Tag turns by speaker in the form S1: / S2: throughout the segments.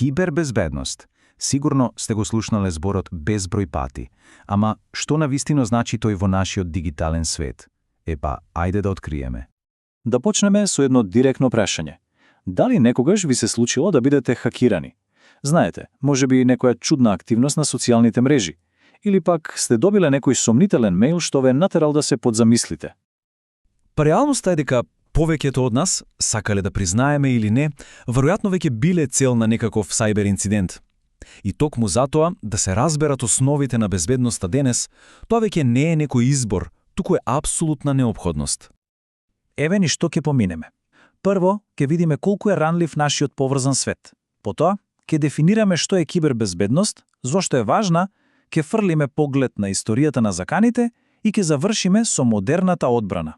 S1: Кибербезбедност. Сигурно сте го слушнале зборот безброј пати. Ама што навистино значи тој во нашиот дигитален свет? Ајде да откриеме.
S2: Да почнеме со едно директно прашање. Дали некогаш ви се случило да бидете хакирани? Знаете, можеби некоја чудна активност на социјалните мрежи. Или пак сте добиле некој сомнителен мејл што ве натерал да се подзамислите.
S3: Реалноста е дека повеќето од нас, сакале да признаеме или не, веројатно веќе биле цел на некаков сајбер инцидент. И токму затоа, да се разберат основите на безбедноста денес, тоа веќе не е некој избор, туку е апсолутна неопходност.
S2: Еве ни што ќе поминеме. Прво, ќе видиме колку е ранлив нашиот поврзан свет. Потоа, ќе дефинираме што е кибербезбедност, зошто е важна, ќе фрлиме поглед на историјата на заканите и ќе завршиме со модерната одбрана.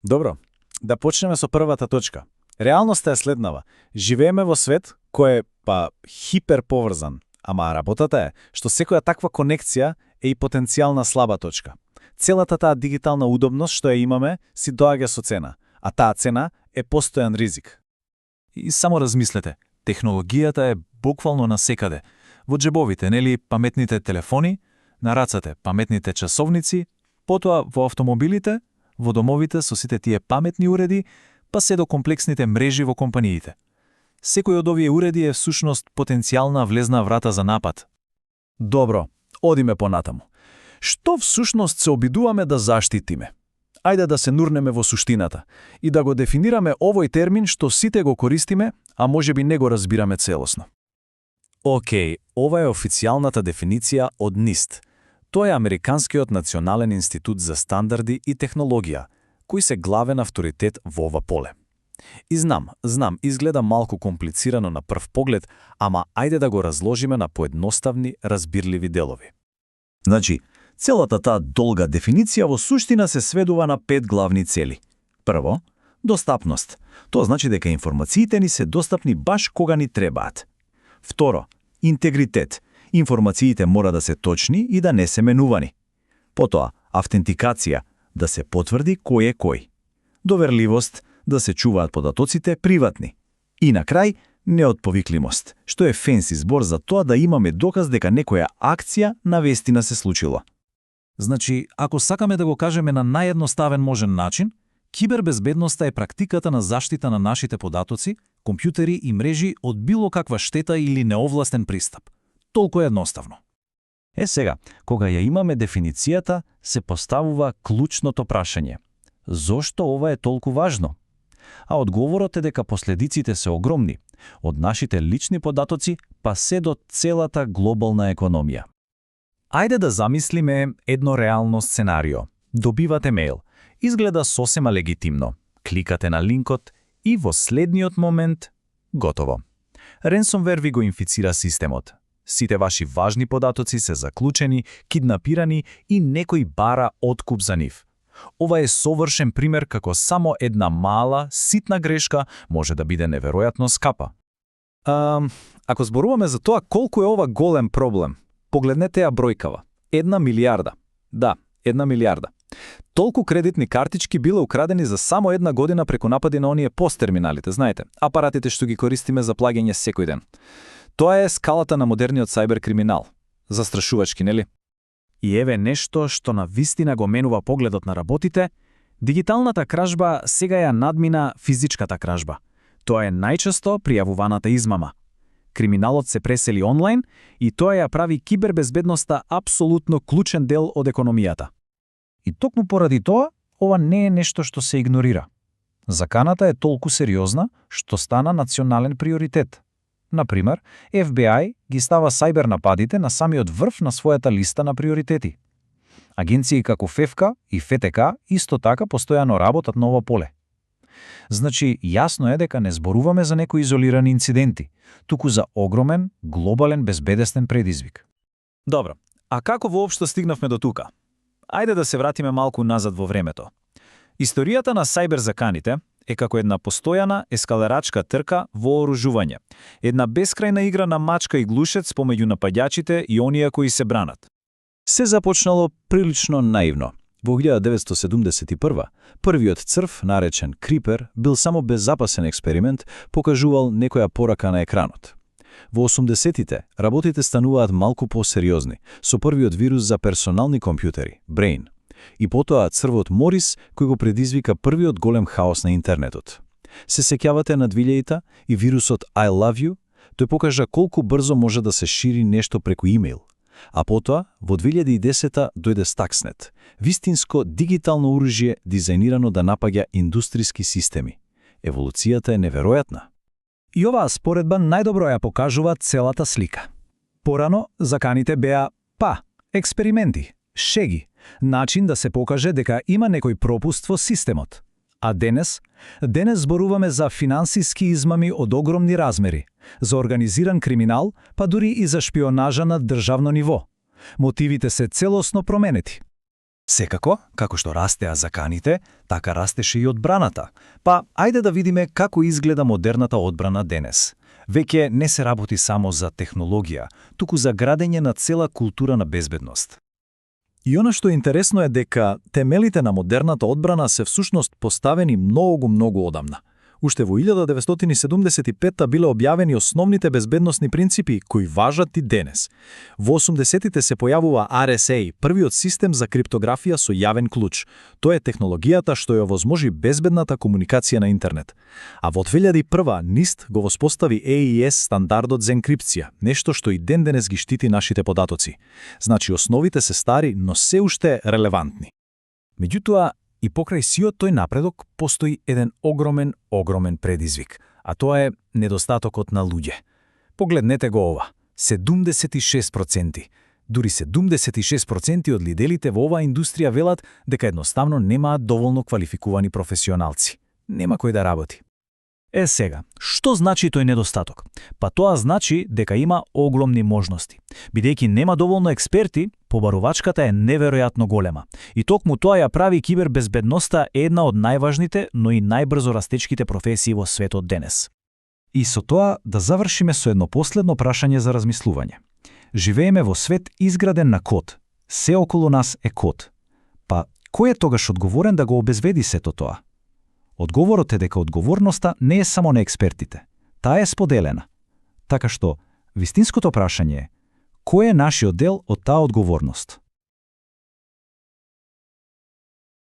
S2: Добро, да почнеме со првата точка. Реалноста е следнава. Живееме во свет кој е хиперповрзан, ама работата е што секоја таква конекција е и потенцијална слаба точка. Целата таа дигитална удобност што ја имаме си доаѓа со цена, а таа цена е постојан ризик.
S3: И само размислете, технологијата е буквално насекаде. Во џебовите, нели, паметните телефони, на рацете паметните часовници, потоа во автомобилите, во домовите со сите тие паметни уреди, па се до комплексните мрежи во компаниите. Секој од овие уреди е всушност потенцијална влезна врата за напад.
S2: Добро, одиме понатаму. Што всушност се обидуваме да заштитиме? Ајде да се нурнеме во суштината и да го дефинираме овој термин што сите го користиме, а можеби не го разбираме целосно. Океј, ова е официјалната дефиниција од NIST. Тоа е Американскиот национален институт за стандарди и технологија, кој се главен авторитет во ова поле. И знам, изгледа малку комплицирано на прв поглед, ама ајде да го разложиме на поедноставни, разбирливи делови. Значи, целата таа долга дефиниција во суштина се сведува на 5 главни цели. Прво, достапност. Тоа значи дека информациите ни се достапни баш кога ни требаат. Второ, интегритет. Информациите мора да се точни и да не се менувани. Потоа, автентикација, да се потврди кој е кој. Доверливост, да се чуваат податоците приватни. И на крај, неотповиклимост, што е фенси збор за тоа да имаме доказ дека некоја акција навестина се случила.
S3: Значи, ако сакаме да го кажеме на наједноставен можен начин, кибербезбедноста е практиката на заштита на нашите податоци, компјутери и мрежи од било каква штета или неовластен пристап. Толку едноставно.
S2: Сега, кога ја имаме дефиницијата, се поставува клучното прашање. Зошто ова е толку важно? А одговорот е дека последиците се огромни, од нашите лични податоци па се до целата глобална економија.
S3: Ајде да замислиме едно реално сценарио. Добивате мејл. Изгледа сосема легитимно. Кликате на линкот и во следниот момент готово. Ренсомвер ви го инфицира системот. Сите ваши важни податоци се заклучени, киднапирани и некој бара откуп за нив. Ова е совршен пример како само една мала, ситна грешка може да биде неверојатно скапа.
S2: Ако зборуваме за тоа колку е ова голем проблем, погледнете ја бројкава. 1 милијарда. Да, 1 милијарда. Толку кредитни картички биле украдени за само една година преку напади на оние посттерминалите, знаете, апаратите што ги користиме за плагање секој ден. Тоа е скалата на модерниот сајбер криминал. Застрашувачки, нели? И еве нешто што на вистина го менува погледот на работите, дигиталната кражба сега ја надмина физичката кражба. Тоа е најчесто пријавуваната измама. Криминалот се пресели онлайн и тоа ја прави кибербезбедноста апсолутно клучен дел од економијата. И токму поради тоа, ова не е нешто што се игнорира. Заканата е толку сериозна што стана национален приоритет. Например, FBI ги става сајбер нападите на самиот врв на својата листа на приоритети. Агенции како ФФК и ФТК исто така постојано работат на ова поле. Значи, јасно е дека не зборуваме за некои изолирани инциденти, туку за огромен, глобален безбедесен предизвик. Добро, а како воопшто стигнавме до тука? Ајде да се вратиме малку назад во времето. Историјата на сајбер заканите е како една постојана ескалерачка трка во оружување. Една бескрајна игра на мачка и глушец помеѓу напаѓачите и оние кои се бранат. Се започнало прилично наивно. Во 1971, првиот црв, наречен Крипер, бил само беззапасен експеримент, покажувал некоја порака на екранот. Во 80-тите работите стануваат малку посериозни, со првиот вирус за персонални компјутери, Brain, и потоа црвот Морис, кој го предизвика првиот голем хаос на интернетот. Се сеќавате на 2000-та и вирусот I Love You? Тој покажа колку брзо може да се шири нешто преку имејл. А потоа, во 2010-та дојде Stuxnet, вистинско дигитално оружје дизајнирано да напаѓа индустријски системи. Еволуцијата е неверојатна.
S3: И оваа споредба најдобро ја покажува целата слика. Порано, заканите беа, експерименти, шеги, начин да се покаже дека има некој пропуст во системот. А денес зборуваме за финансиски измами од огромни размери, за организиран криминал, па дури и за шпионажа на државно ниво. Мотивите се целосно променети.
S2: Секако, како што растеа заканите, така растеше и одбраната. Па, ајде да видиме како изгледа модерната одбрана денес. Веќе не се работи само за технологија, туку за градење на цела култура на безбедност.
S3: И она што е интересно е дека темелите на модерната одбрана се всушност поставени многу одамна. Уште во 1975 биле објавени основните безбедносни принципи кои важат и денес. Во 80-тите се појавува RSA, првиот систем за криптографија со јавен клуч. Тоа е технологијата што ја овозможи безбедната комуникација на интернет. А во 2001 NIST го воспостави AES стандардот за енкрипција, нешто што и денес ги штити нашите податоци. Значи основите се стари, но се уште релевантни.
S2: Меѓутоа, и покрај сиот тој напредок постои еден огромен предизвик, а тоа е недостатокот на луѓе. Погледнете го ова. 76%. Дури 76% од лиделите во оваа индустрија велат дека едноставно немаат доволно квалификувани професионалци. Нема кој да работи. Сега, што значи тој недостаток? Па тоа значи дека има огромни можности. Бидејќи нема доволно експерти, побарувачката е неверојатно голема. И токму тоа ја прави кибербезбедноста една од најважните, но и најбрзо растечките професии во светот денес.
S3: И со тоа да завршиме со едно последно прашање за размислување. Живееме во свет изграден на код. Се околу нас е код. Па, кој е тогаш одговорен да го обезведи сето тоа? Одговорот е дека одговорноста не е само на експертите. Таа е споделена. Така што, вистинското прашање е, кој е нашиот дел од таа одговорност?